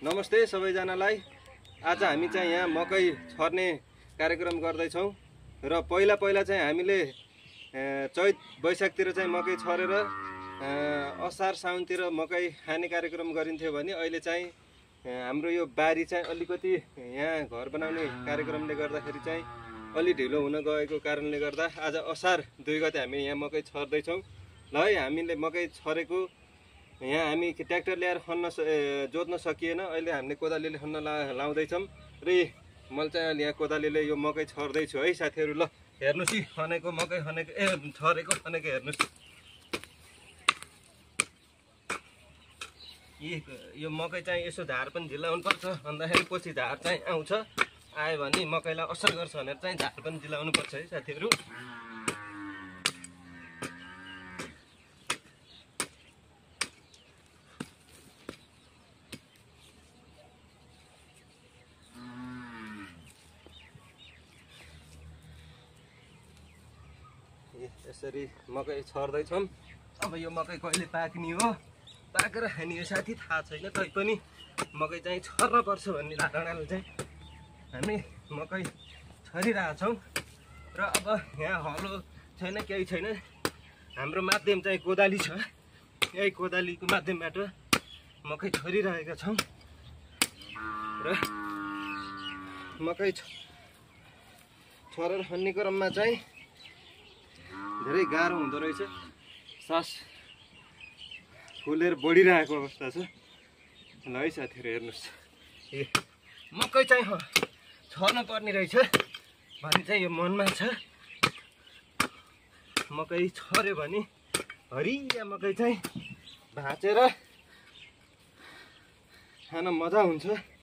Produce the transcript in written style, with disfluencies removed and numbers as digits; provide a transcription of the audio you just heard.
नमस्ते सबैजनालाई। आज हामी चाहिँ यहाँ मकै छर्ने कार्यक्रम गर्दैछौँ र पहिला चाहिँ हामीले चैत वैशाखतिर चाहिँ मकै छरेर असार साउनतिर मकै खाने कार्यक्रम गरिन्थ्यो भने अहिले चाहिँ हाम्रो यो बारी चाहिँ अलिकति यहाँ घर बनाउने कार्यक्रमले गर्दाखेरि चाहिँ अलि ढिलो हुन गएको कारणले गर्दा आज असार 2 गते हामी यहाँ मकै छर्दैछौँ। ल है, हामीले मकै छरेको यहाँ हामी ट्र्याक्टर ल्याएर जोत्न सकिएन। अहिले हामीले कोदालीले खन्न लाउँदैछौँ र मैले चाहिँ अहिले यहाँ कोदालीले यो मकै छर्दैछु है साथीहरू। ल हेर्नुहोस् है, खनेको मकै खनेको छरेको खनेको हेर्नुहोस्। यो मकै चाहिँ यसो झार पनि झिलाउनु पर्छ, भन्दाखेरि पछि झार चाहिँ आउँछ, आयो भने मकैलाई असर गर्छ भनेर चाहिँ झार पनि झिलाउनु पर्छ है साथीहरू। यसरी मकै छर्दैछौँ। अब यो मकै कहिले पाक्ने हो, पाकेर खाने हो साथी थाहा छैन, तैपनि मकै चाहिँ छर्न पर्छ भन्ने धारणाले चाहिँ हामी मकै छरिरहेछौँ। र अब यहाँ हलो छैन, केही छैन, हाम्रो माध्यम चाहिँ कोदाली छ। यही कोदालीको माध्यमबाट मकै छरिरहेका छौँ र मकै छरेर खन्ने क्रममा चाहिँ धेरै गाह्रो हुँदो रहेछ। सास फुलेर बढिरहेको अवस्था छ। ल है साथीहरू हेर्नुहोस्, मकै चाहिँ छर्न पर्ने रहेछ भन्ने चाहिँ यो मनमा छ। मकै छर्यो भने हरिया मकै चाहिँ भाँचेर खान मजा हुन्छ।